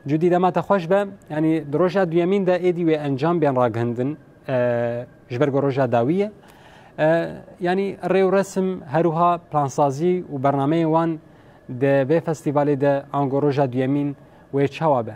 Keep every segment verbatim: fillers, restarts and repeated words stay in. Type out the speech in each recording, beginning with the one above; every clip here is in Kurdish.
Cudî, dema te xweş be. Yanî di roja duyemîn de êdî wê encam bên ragihandin, e, ji ber ku roja dawî ye. E, yanî rê û resim, her wiha plansazî û bernameyên wan di vê festîvalê de ango roja duyemîn wê çawa be?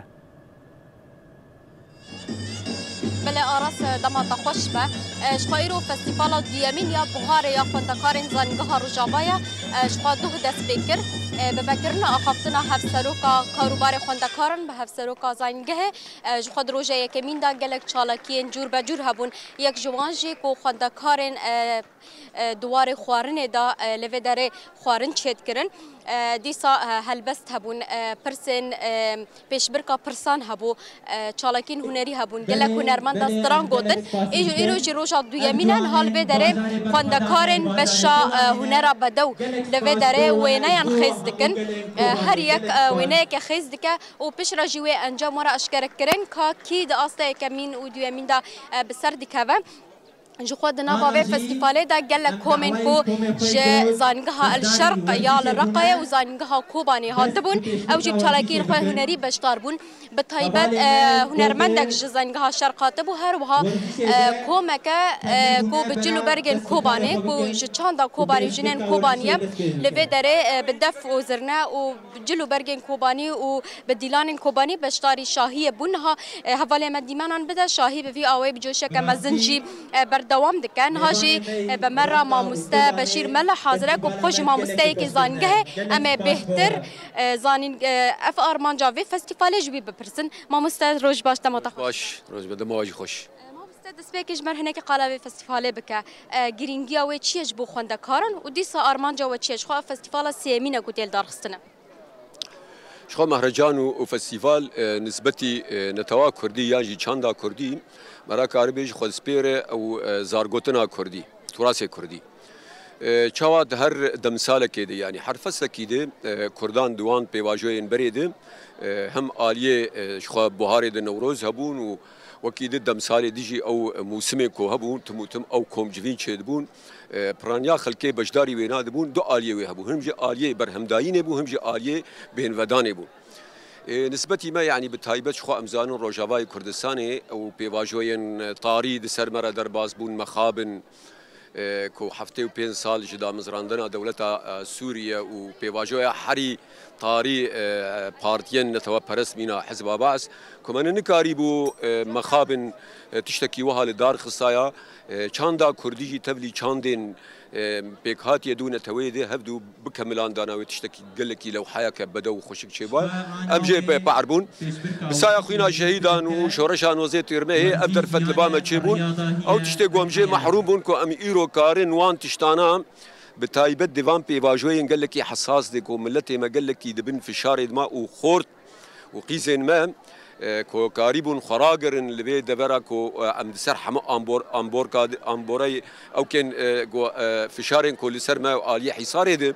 Belê Aras, dema te xweş be. E, ji xwe îro festîvala duyemîn ya buharê ya xwendekarên Zanîngeha Rojava ye. E, ji xwe duh dest pê kir. E, bi vekirina axaftina hevseroka karûbarê xwendekaran bi hevseroka zanîngehê, e, ji xwe di roja yekemîn de gelek çalakiyên cûr be cûr hebûn. Yek ji wan jî ku xwendekarên, e, e, di warê xwarinê de, e, li vê derê xwarin çêdikirin. E, dîsa, e, helbest hebûn, e, pirsên, e, pêşbirka pirsan hebû, e, çalakiyên hunerî hebûn, gelek hunermenda stran gotin. Îro, îro jî roja duyemîn e, niha li vê derê xwendekarên beşa, e, hunera bedew li vê derê wêneyan xêz dikin. E, her yek, e, wêneyeke xêz dike û piştre jî wê encam were eşkerekirin ka kî di asta yekemîn û duyemîn de, e, bi ser dikeve. Ji xwe di nava vê festîvalê de gelek komên ku ji Zanîngeha El Şerq ya li Reqayê û Zanîngeha Kobanê hatibûn, ew jî bi çalakiyên xwe hunerî beşdar bûn. Bi taybet, e, hunermendek ji Zanîngeha Şerq hatibû, her wiha, e, komeke, e, ku bi cil û bergên Kobanê, ku ji çanda Kobanê, jinên Kobanî ye, li vê derê, e, bi def û zirne û bi cil û bergên Kobanî û bi dîlanên Kobanî beşdarî şahiyê bûn. Niha, e, hevalê me dîmenan bide, şahî bi vî awayî bi coşeke mezin jî, e, berdewam dike. Niha jî, e, bi me re mamoste Beşîr Mele hazir e, ku bi xwe jî mamosteyekî zanîngehê. Em ê bêhtir, e, zanîn, e, ev armanca vê festîvalê ji wî bipirsin. Mamoste, roj baş, dema te xweş. Baş, roj be, dema we jî xweş. E, mamoste, destpêkê ji me re hinekî qala vê festîvalê bike. E, girîngiya wê çi ye ji bo xwendekaran û dîsa armanca we çi ye? Ji xwe ev festîvala sêyemîn e ku tê lidarxistine. Ji xwe mehrecan û, û festîval, e, nisbetî, e, netewa kurdî yan jî çanda kurdî, me re karibê ji xwe dispêre ew, e, zargotina kurdî, turasê kurdî. E, çawa di her demsalekê de, yanî her feslekî de, e, kurdan di wan pêvajoyên berê de, e, hem aliyê, e, ji xwe buharê de Newroz hebûn û wekî di demsalê dijî ew mûsimê ku hebûn, tim û tim ew komcivîn çêdibûn, e, piraniya xelkê beşdarî wêna dibûn, du aliyê wê hebû. Him ji aliyê berhemdayînê bû, him ji aliyê bêhnvedanê bû. E, nisbetî me, yanî bi taybet ji xwe em zanin Rojavayê Kurdistanê û pêvajoyên, e, tarî di ser me re derbas bûn, mexabin, e, ku heftê û pênc sal ji damezrandina dewleta, e, Sûriye û pêvajoya herî tarî, e, partiyên neteweperest mîna Hizba Baas, ku me nikarîbû, e, mexabin, e, tiştekî wiha li dar xistaya, e, çanda kurdî jî tevlî çandên, e, pêkhatiye dû neteweyê de hevdû bikemilandana wê tiştekî gelekî lewhayeke bedew û xweşik çêbû. Em jê bê pahr bûn. Bi saya xwîna şehîdan û şoreşa nozê Têrmehê ev derfet li ba me çêbûn. Ew tiştê ku em jê mehrûm bûn ku em îro karin wan tiştana bi taybet di van pêvajoyên gelekî hesas de ku miletê me gelekî di bin fişarê de ma û xort û qîzên me, e, ku karîbûn xwe ragirin li vê devera ku, e, em di ser hemû ambor-, amborka di-, amborey ewkên, e, ku, e, fişarên ku li ser me aliyê hîsarê de,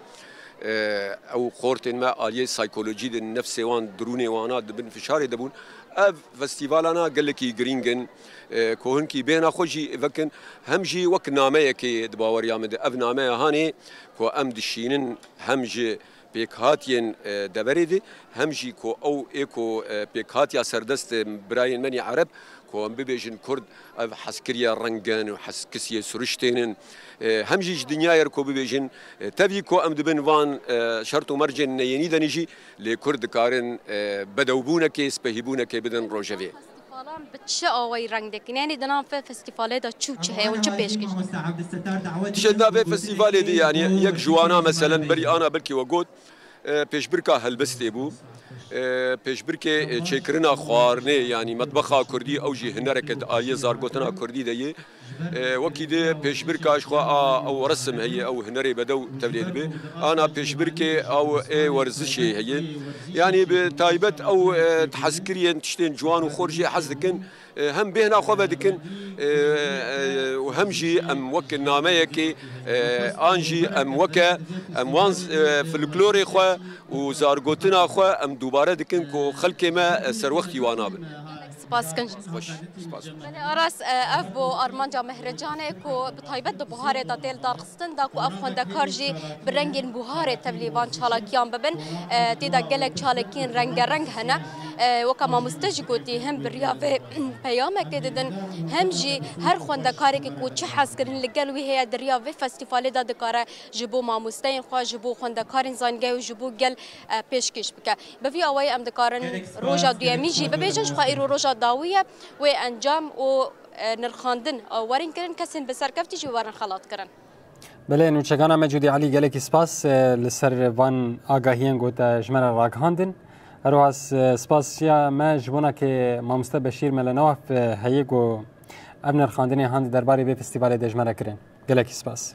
e, ew xortên me aliyê saykolojî de nefsê wan, dirûnê wana di bin fişarê de bûn. Ev festîvalana gelekî girîng in, e, ku hinkî bêhna xwe jî vekin, hem jî wek nameyekê di baweriya min de. Ev nameya hanê ku em dişînin hem ji pêkhatiyên, e, deverê de, hem jî ku ew ê ku, e, pêkhatiya serdest, e, birayên me nî Ereb, ku em bibêjin Kurd, ev hezkiriya rengin û hezkisiyê siruştên in, e, hem jî ji dinyayê re ku bibêjin, e, tevî ku em dibin van, e, şert û mercên neyênî de nî jî, lê Kurd dikarin, e, bedewbûnekê, spehîbûnekê bidin rojevê. Festîvalan bi çi awayî reng dikin? Yanî di nav vê festîvalê de çi û çi heye û çi pêşkêş dikin? Tişt di nav vê festîvalê de, yanî yek ji wana meselen berî ana belkî we got, e, pêşbirka helbestê bû. E, pêşbirkê, e, çêkirina xwarinê, yanî metbexa kurdî, ew jî hunereke di aliyê zargotina kurdî de ye. E, wekî di pêşbirka ji xwe a ew resim heye, ew hunerê bedew tevlê dibe. Ana pêşbirkê ew ê werzişê heye. Yanî bi taybet ew, e, hezkiriyên tiştên ciwan û xor jê hez dikin. E, hem bêhna xwe vedikin, e, e, û hem jî em wek nameyekê, e, an jî em weke, em wan, e, folklorê xwe û zargotina xwe em dubare dikin ku xelkê me, e, serwextî wana bin. Spas dikin. Xweş, spas. Belê Aras, e, ev bû armanca Mehrecanê ku bi taybet di buharê de tê lidarxistin da ku ev xwendekar jî bi rengên buharê tevlî van çalakiyan bibin. E, tê de gelek çalakiyên rengereng hene. E, weka mamoste jî gotî, hem bi riya vê peyamekê didin, hem jî her xwendekarekê ku çi hezkirin li gel wî heye di riya vê festîvalê de dikare ji bo mamosteyên xwe, ji bo xwendekarên zanîngehê û ji bo gel, e, pêşkêş bike. Bi vî awayî em dikarin roja duyemîn jî bibêjin, ji xwe îro roja dawî ye, wê encam û, e, nirxandin, e, werin kirin, kesên bi serkeftî jî werin xelatkirin. Belê, nûçegana me Cûdî Elî, gelekî spas, e, li ser van agahiyên ku te ji me re ragihandin. Her wiha, e, spasiya me ji bona ke mamoste Beşîr Mele Newaf, e, heye ku ev nirxandinê han di derbarê vê festîvalê de ji me re kirin. Gelekî spas.